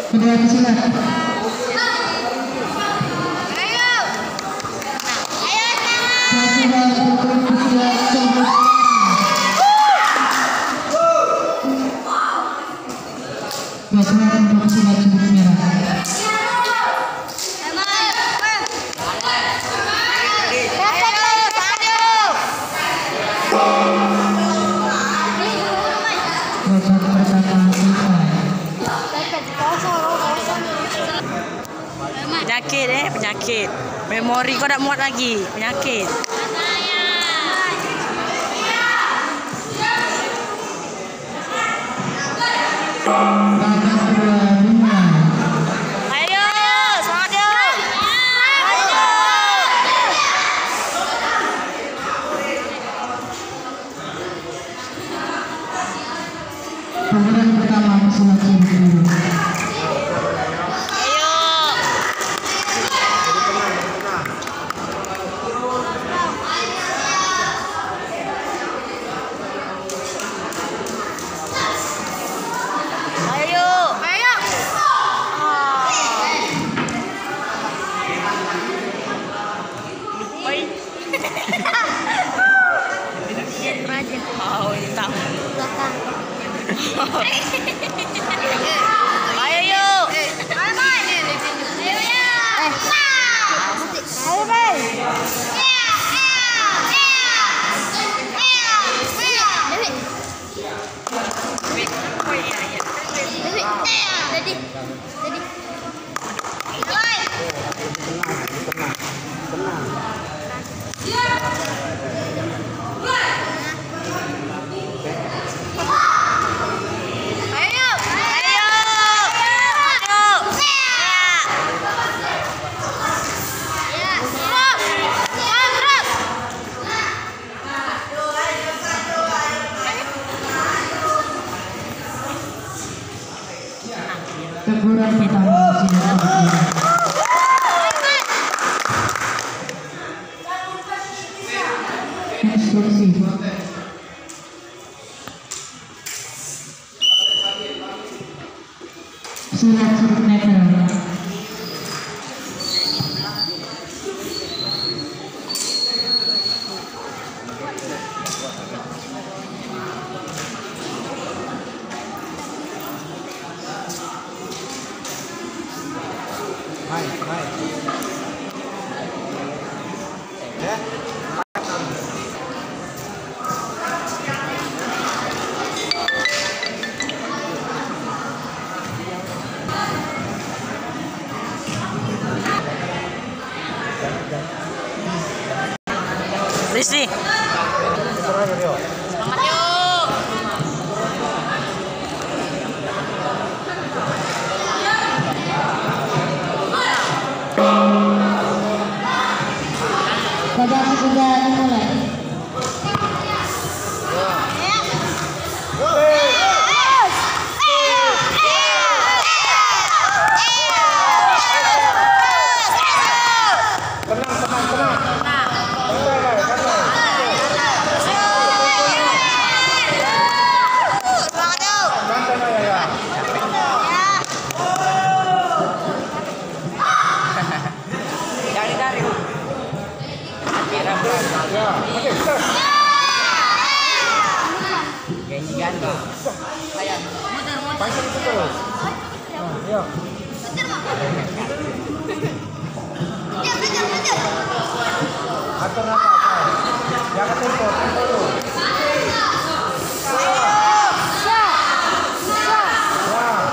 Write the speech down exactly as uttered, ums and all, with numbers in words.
Kedua pesilat. Satu dua, kedua pesilat, kedua pesilat. Kedua pesilat, kedua pesilat merah. Babak pertama selesai. Penyakit, eh, penyakit. Memori kau tak muat lagi, penyakit. Ayo, semangat, yo. Ayo. Putaran pertama, pesilat sirip biru. Ayo. Ayo. Ayo. Oi. Raja. Oh, hitam. Belakang. Ayo, yuk. Ayo, Mai. Ayo, Mai. Dewi. Dewi. Jadi. Jadi. Teguran pertama, silakan. Instruksi. Silat sirip netral. Hai, hai. Ya. Risti. Selamat, yuk. Babak kedua dimulai. Tenang, tenang, tenang. Santai, Nay, santai. Santai, Nay, ya. Dari, dari. Ya, oke, stop. Ganti-ganti. Pancing itu terus. Nah, iya. Atur nafas. Jaga tempo, tempo dulu. Wah.